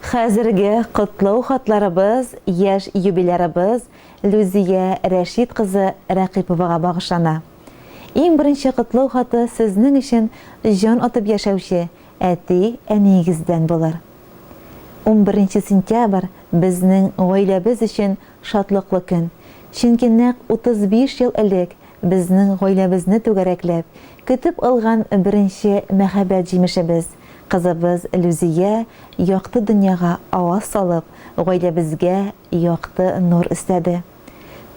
Хәзерге котлау хатларыбыз яшь юбилярыбыз Люзия Рәшит кызы Рәкыйповага багышлана. Иң беренче котлау хаты сезнең өчен җан атып яшәүче әти-әниегездән булыр. Унберенче сентябрь безнең гаиләбез өчен шатлыклы көн, чөнки нәкъ 35 ел элек безнең гаиләбезне түгәрәкләп, көтеп алган беренче мәхәббәт җимешебез, кызыбыз Люзия якты дөньяга аваз салып, гаиләбезгә якты нур өстәде.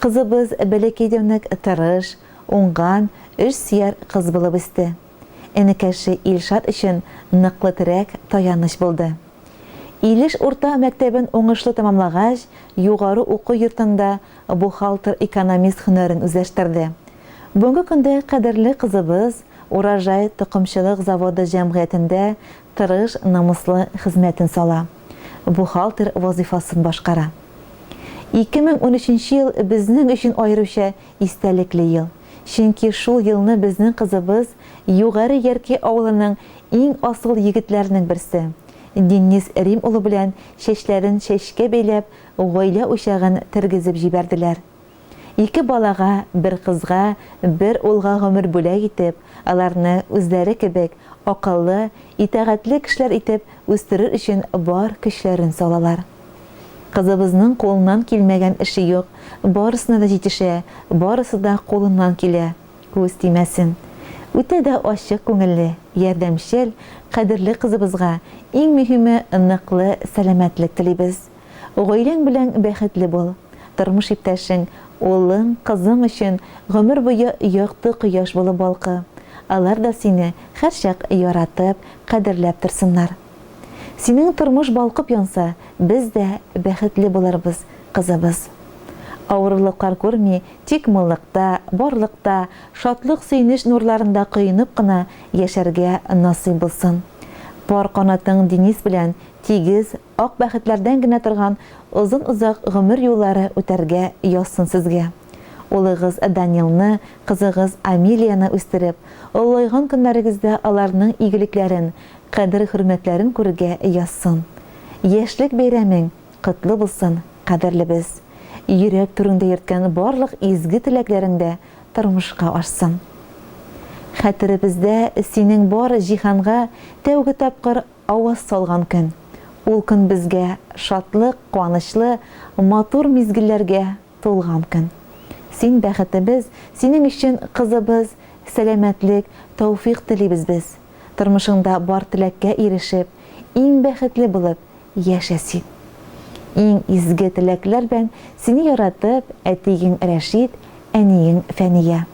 Кызыбыз бәләкәйдән үк тырыш, уңган, эш сөяр кыз булып үсте. Энекәше Илшат өчен ныклы терәк, таяныч булды. Илеш урта мәктәбен уңышлы тәмамлагач, югары уку йортында бухгалтер-экономист һөнәрен үзләштерде. Бүгенге көндә кадерле кызыбыз Урожай токымчылык заводы җәмгыятендә тырыш, намуслы хезмәтен сала, бухгалтер вазыйфасын башкара. 2013 нче ел безнең өчен аеруча истәлекле ел. Чөнки шул елны безнең кызыбыз Югары Ярки авылының иң асыл егетләренең берсе, Денис Рим улы белән чәчләрен чәчкә бәйләп, гаилә учагын тергезеп җибәрделәр. Ике балага, бер кызга, бер улга гомер бүләк итеп, аларны үзләре кебек акыллы, итагатьле кешеләр итеп үстерер өчен бар көчләрен салалар. Кызыбызның кулыннан килмәгән эше юк, барысына да җитешә, барысы да кулыннан килә, күз тимәсен. Үтә дә ачык күңелле, ярдәмчел, кадерле кызыбызга, иң мөһиме, ныклы сәламәтлек телибез. Гаиләң белән бәхетле бул. Тормыш иптәшең, улың, кызың өчен гомер буе якты кояш булып балкы. Алар да сине һәрчак яратып, кадерләп торсыннар. Синең тормыш балкып янса, без дә бәхетле булырбыз, кызыбыз. Авырлыклар күрми, тик муллыкта, барлыкта, шатлык-сөенеч нурларында коенып кына яшәргә насыйп булсын. Пар канатың Денис белән тигез, ак бәхетләрдән генә торган озын-озак гомер юллары үтәргә язсын сезгә. Улыгыз Данилны, кызыгыз Амелияне үстереп, олылайган көннәрегездә аларның игелекләрен, кадер-хөрмәтләрен күрергә язсын. Яшьлек бәйрәмең котлы булсын, кадерлебез! Йөрәк түреңдә йөрткән барлык изге теләкләрең дә тормышка ашсын. Хәтеребездә синең бар җиһанга тәүге тапкыр аваз салган көн. Ул көн безгә шатлык, куанычлы, матур мизгелләргә тулган көн. Син бәхетебез, синең өчен, кызыбыз, сәламәтлек, тәүфыйк телибез без. Тормышыңда бар теләккә ирешеп, иң бәхетле булып яшә син. Иң изге теләкләр белән сине яратып, әтиең Рәшит, әниең Фәния.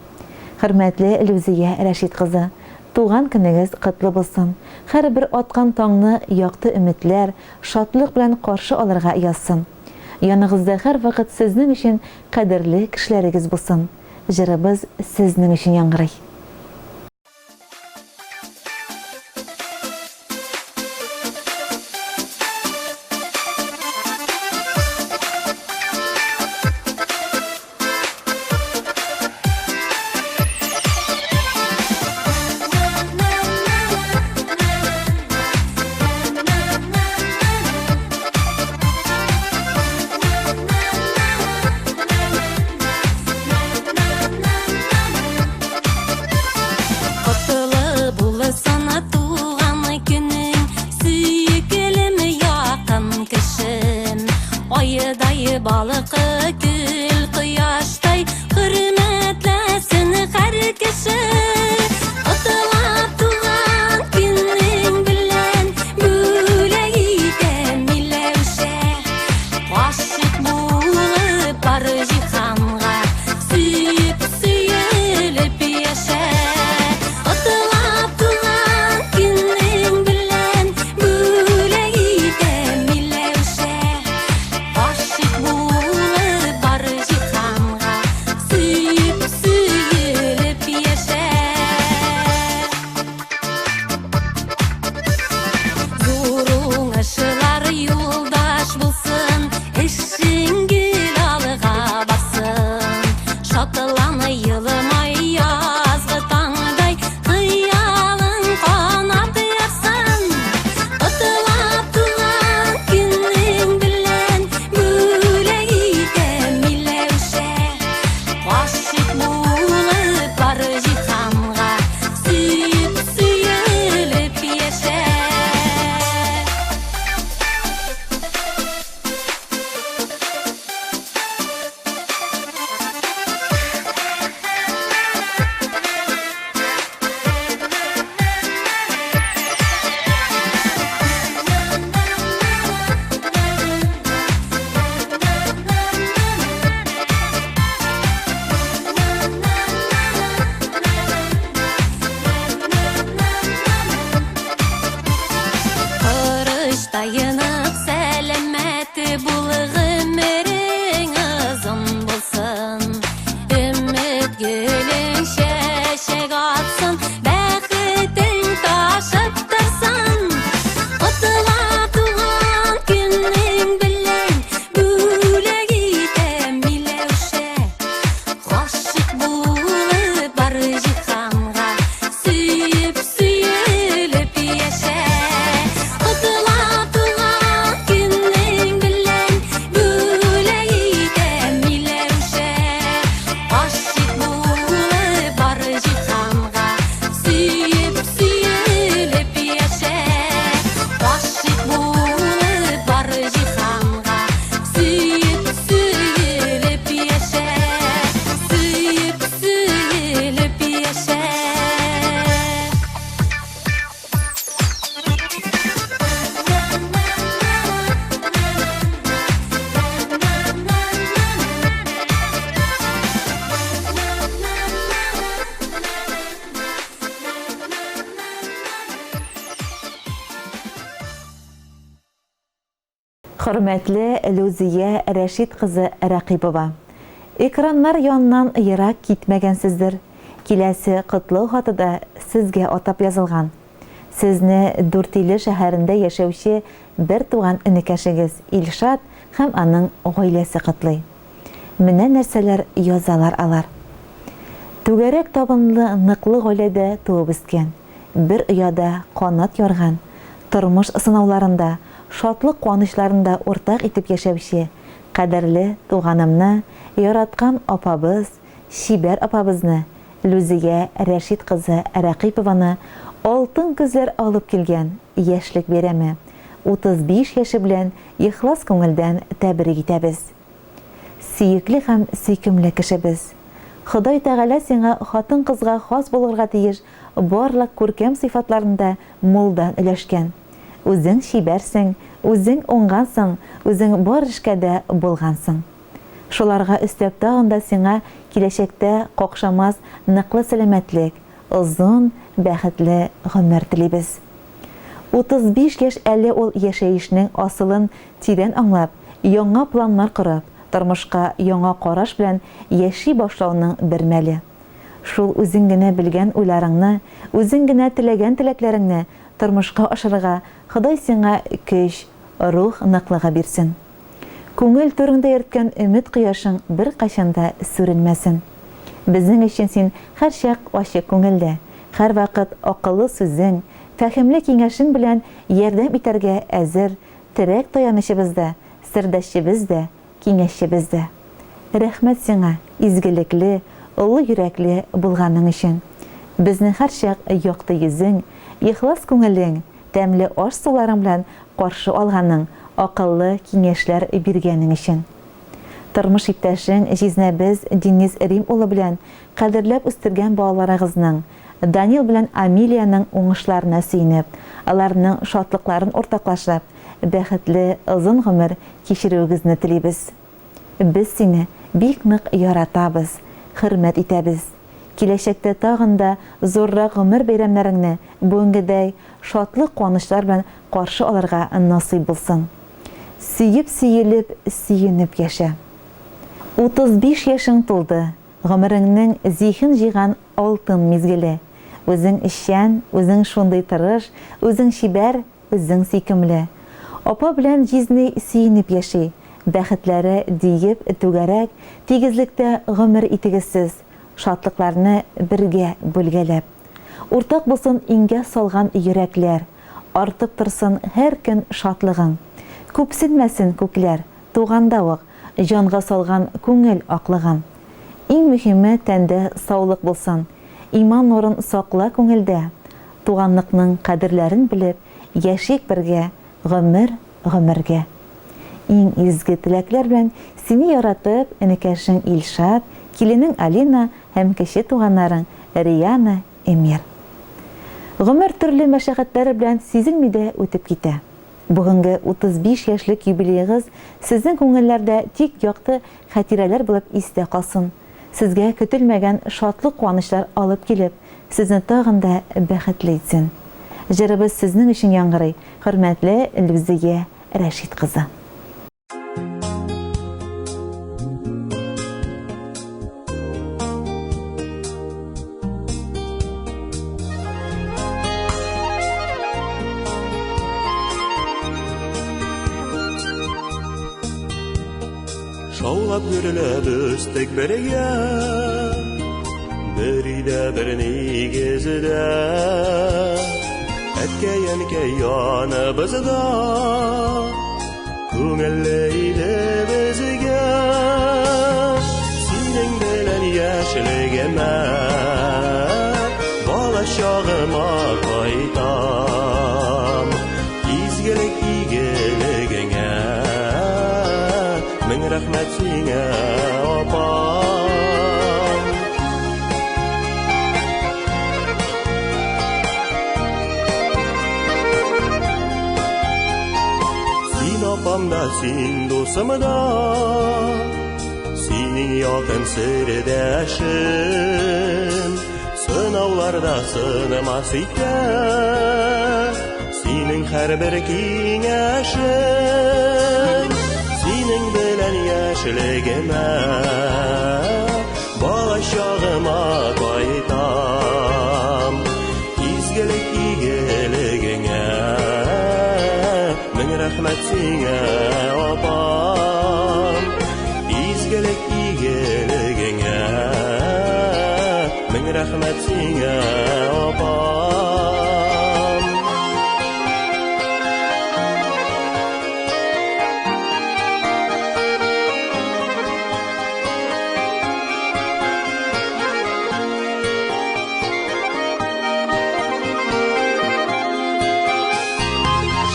Хөрмәтле Люзия Рәшит кызы, туган көнегез котлы булсын. Һәрбер аткан таңны якты өметләр, шатлык белән каршы алырга язсын. Яныгызда һәрвакыт сезнең өчен кадерле кешеләрегез булсын. Җырыбыз сезнең өчен яңгырый. Котлы булсын туган көнең, сөеклем, якын кешем. Айдай балыкы көл кояштай, хөрмәтләсен һәр кеше. Котлап туган көнең белән бүләк итәм миләүшә. Гашыйк булып бар җиһанга, сөеп, сөелеп яшә. Котлап туган көнең белән бүләк итәм миләүшә. Гашыйк булып Хөрмәтле Люзия Рәшит кызы Рәкыйпова! Экраннар яныннан ерак китмәгәнсездер, киләсе котлау хаты да сезгә атап язылган. Сезне Дүртөйле шәһәрендә яшәүче бертуган энекәшегез Илшат һәм аның гаиләсе котлый. Менә нәрсәләр язалар алар. Түгәрәк табынлы ныклы гаиләдә туып үскән, бер ояда канат ярган, тормыш сынауларын да, шатлык-куанычларын да уртак итеп яшәүче кадерле туганымны, яраткан апабыз, чибәр апабызны, Лүзия Рәшит кызы Рәкыйпованы алтын көзләр алып килгән яшьлек бәйрәме, 35 яше белән ихлас күңелдән тәбрик итәбез. Сөекле һәм сөйкемле кешебез! Ходай Тәгалә сиңа хатын-кызга хас булырга тиеш барлык күркәм сыйфатларны да мулдан өләшкән. Үзең чибәрсең, үзең уңгансың, үзең бар эшкә дә булгансың. Шуларга өстәп тагын да сиңа киләчәктә какшамас ныклы сәламәтлек, озын, бәхетле гомер телибез. 35 яшь әле ул яшәешнең асылын тирән аңлап, яңа планнар корып, тормышка яңа караш белән яши башлауның бер мәле. Шул үзең генә белгән уйларыңны, үзең генә теләгән теләкләреңне тормышка ашырырга Ходай сиңа көч, рух ныклыгы бирсен. Күңел түреңдә йөрткән өмет кояшың беркайчан да сүрелмәсен. Безнең өчен син һәрчак ачык күңелле, һәрвакыт акыллы сүзең, фәһемле киңәшең белән ярдәм итәргә әзер терәк-таянычыбыз да, сердәшчебез дә, киңәшчебез дә. Рәхмәт сиңа, изгелекле, олы йөрәкле булганың өчен. Безне һәрчак якты йөзең, ихлас күңелең, тәмле аш-суларың белән каршы алганың, акыллы киңәшләр биргәнең өчен. Тормыш иптәшең, җизнәбез Денис Рим улы белән кадерләп үстергән балаларыгызның, Данил белән Амилиянең уңышларына сөенеп, аларның шатлыкларын уртаклашып, бәхетле озын гомер кичерүегезне телибез. Без сине бик нык яратабыз, хөрмәт итәбез. Киләчәктә тагын да зуррак гомер бәйрәмнәреңне бүгенгедәй шатлык-куанычлар белән каршы алырга насыйп булсын. Сөеп-сөелеп, сөенеп яшә. 35 яшең тулды, гомереңнең зиһен җыйган алтын мизгеле. Үзең эшчән, үзең шундый тырыш, үзең чибәр, Үзең сөйкемле. Апа белән җизни сөенеп яши. Бәхетләре диеп түгәрәк тигезлектә гомер итегез сез, шатлыкларны бергә бүлгәләп. Уртак булсын иңгә салган йөрәкләр, артып торсын һәр көн шатлыгың. Күпсенмәсен күкләр, туганда ук җанга салган күңел аклыгын. Иң мөһиме тәндә саулык булсын, иман нурын сакла күңелдә. Туганлыкның кадерләрен белеп, яшик бергә, гомер гомергә. Иң изге теләкләр белән сине яратып, энекәшең Илшат, киленең Алина һәм кече туганнарың Риана, Эмир. Гомер төрле мәшәкатьләре белән сизелми дә үтеп китә. Бүгенге 35 яшьлек юбилеегыз сезнең күңелләрдә тик якты хатирәләр булып истә калсын. Сезгә көтелмәгән шатлык-куанычлар алып килеп, сезне тагын да бәхетле итсен. Җырыбыз сезнең өчен яңгырый, хөрмәтле Лүзия Рәшит кызы. Шаулап гөрләп үстек бергә, бер өйдә, бер нигездә. Әткәй, әнкәй яныбызда, күңелле иде безгә. Синең белән яшьлегемә, бала чагыма кайтам. Изгелек игелегеңә мең рәхмәт сиңа, апам. Син апам да, син дусым да, синең якын сердәшем. Сынауларда сынамас итә синең һәрбер киңәшең. яшьлегемә, балачагыма кайтам. Изгелек игелегеңә, мең рәхмәт сиңа, апам. Изгелек игелегеңә, мең рәхмәт сиңа, апам.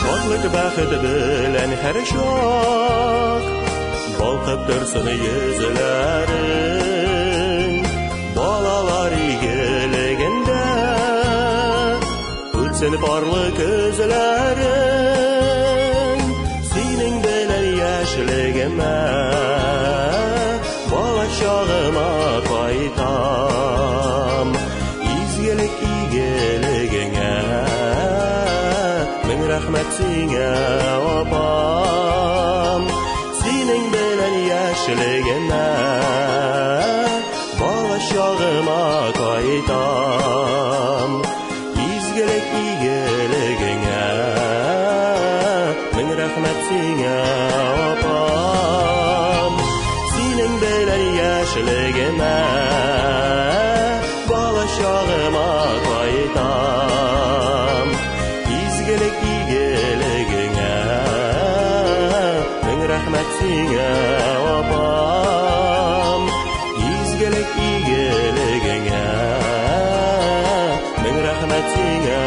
Шатлык бәхет белән һәр чак балкып торсын йөзләрең. Балалар игелегендә үтсен парлы көзләрең. Синең белән яшьлегемә, балачагыма кайтам. Изгелек игелегеңә, мең рәхмәт сиңа, апам. Синең белән яшьлегемә, балачагыма кайтам. Изгелек игелегеңә, мең рәхмәт сиңа, апам. Синең белән яшьлегемә, балачагыма кайтам. Изгелек игелегеңә, мең рәхмәт сиңа, апам. Изгелек игелегеңә, мең рәхмәт сиңа,